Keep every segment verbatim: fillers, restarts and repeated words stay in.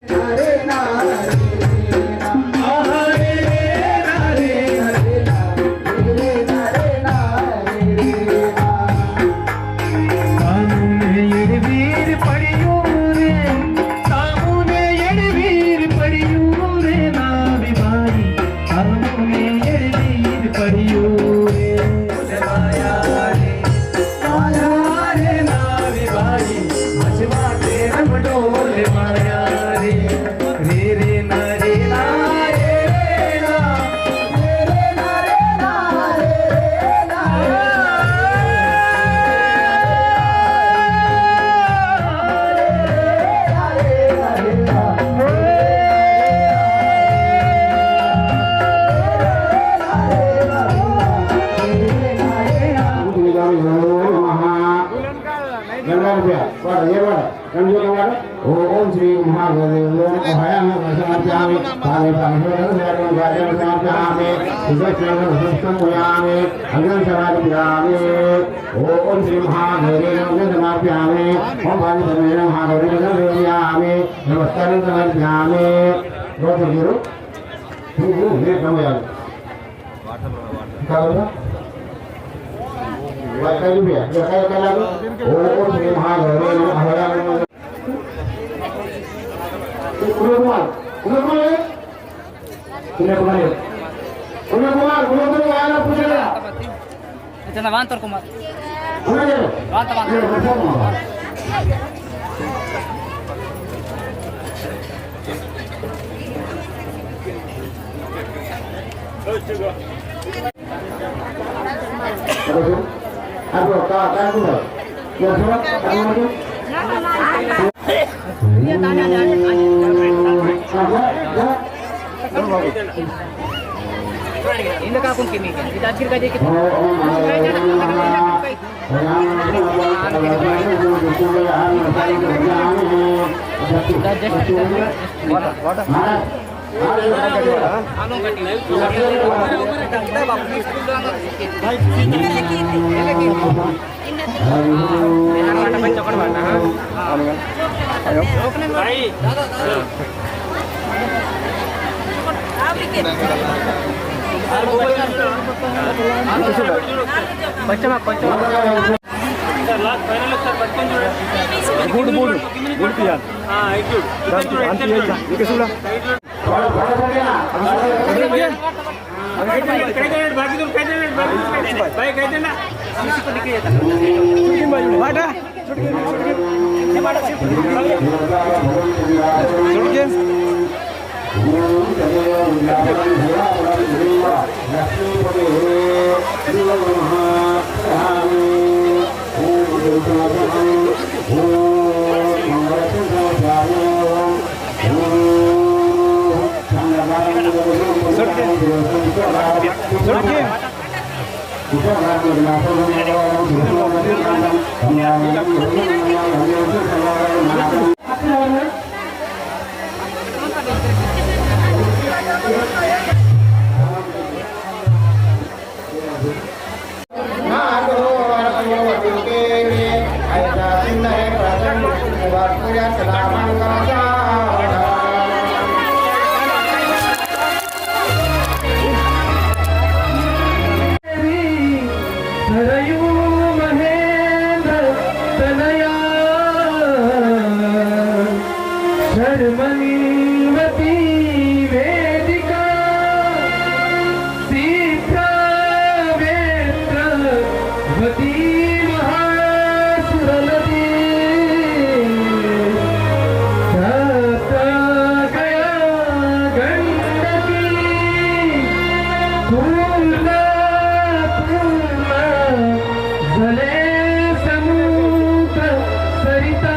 तामुने एड़वीर पड़ियूरे, तामुने एड़वीर पड़ियूरे, नावी बाई, तामुने एड़वीर पड़ियूरे। माया रे, माया रे, नावी बाई, मजवा के रंग डोले माया रे। रे रे ना रे ना रे रे ना, रे रे ना रे ना रे रे ना। गंगा रुपया, बड़ा, ये बड़ा। ओम श्री महागणेशाय नमः। समर्पयामि। पादे पादे समर्पयामि। सुदर्शन समर्पयामि। अंजन समर्पयामि। ओम श्री महागणेशाय नमः। समर्पयामि। ओम पादे पादे महागणेशाय समर्पयामि। नमस्कार समर्पयामि। दो सौ गिरो। हम्म, हम्म, ये कम यार। क्या बोला? वाईफाई भी है। ये क्या, क्या लगा? ओम श्री महागणेशाय नमः। उदय कुमार, उदय कुमार है? उदय कुमार है? उदय कुमार, उदय कुमार आया ना, पूछेगा। इतना वांतर कुमार। उदय कुमार। वांतर, वांतर। ये Uday Kumar. Water, water. Good, good, good किया। हाँ, एक गुड। दान किया, आंटी, ये क्या? ये कैसे बोला? भाई, कहते ना। बाटा। सरयू महेंद्र तनया शर्मन्वती वेदिका सीता वेत्रवती महासुरलती सप्त गया गंडकी पूर्णा पूर्णा जले समुद्र सरिता।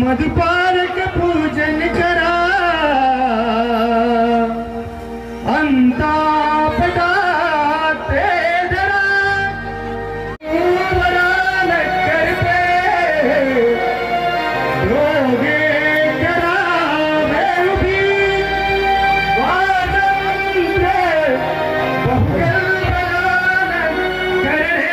मधुपारक पूजन करा, अंता पटाते डरा, वरान करते, रोगे करा, मैं भी वादन रे, बहुगल वरान करने।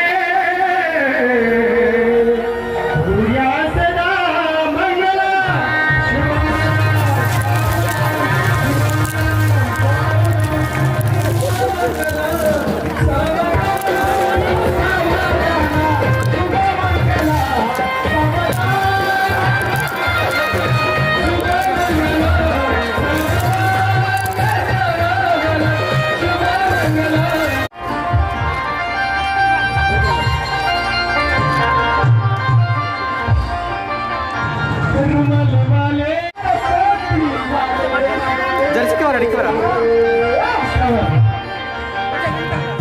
जर्सी के वाला, डिक्की वाला।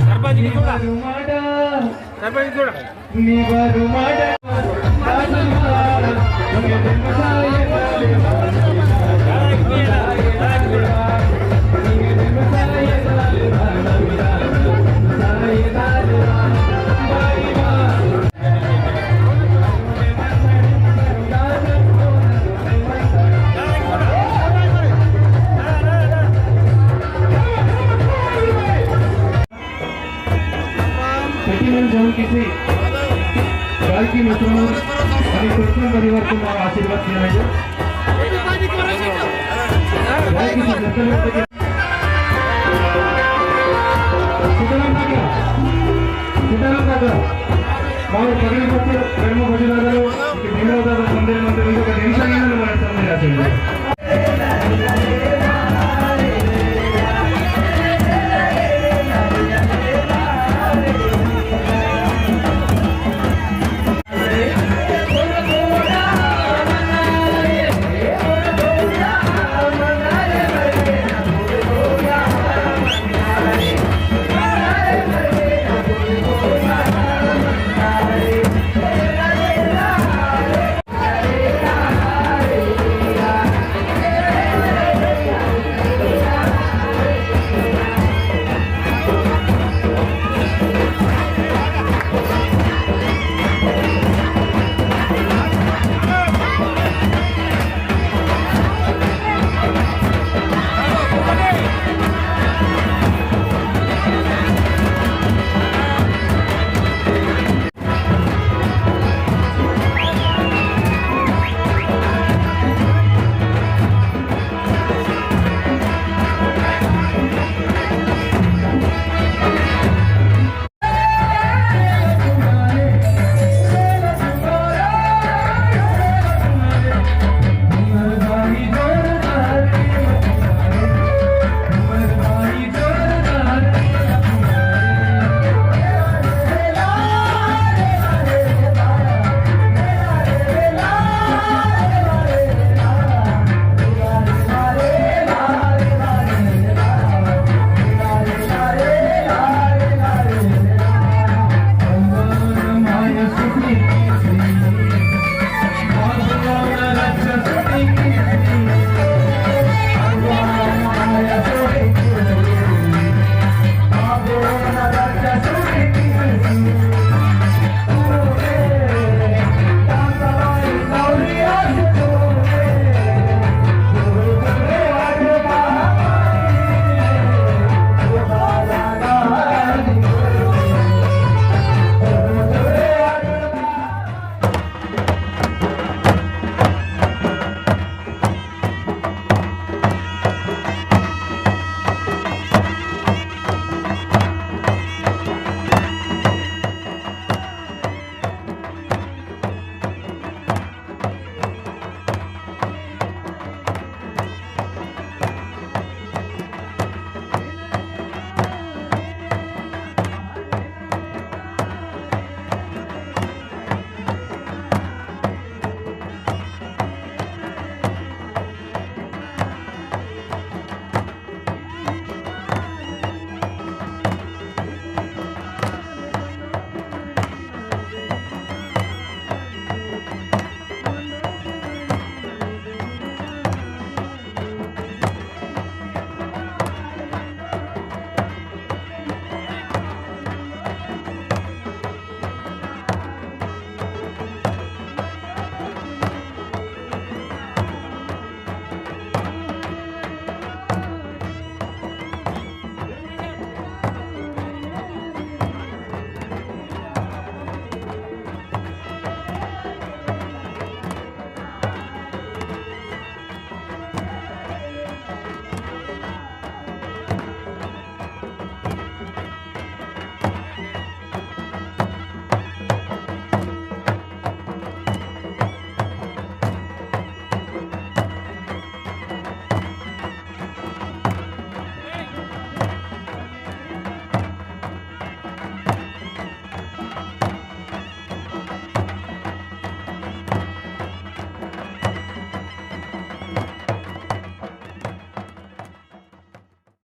सरपंच की जोड़ा। सरपंच की जोड़ा। सेटिंग जाऊन किसी गायकी मित्रों आणि कृष्ण परिवार को मला आशीर्वाद दिया है। गायकी से जंगल में सीताराम काका, सीताराम काका, मारो पगड़ी को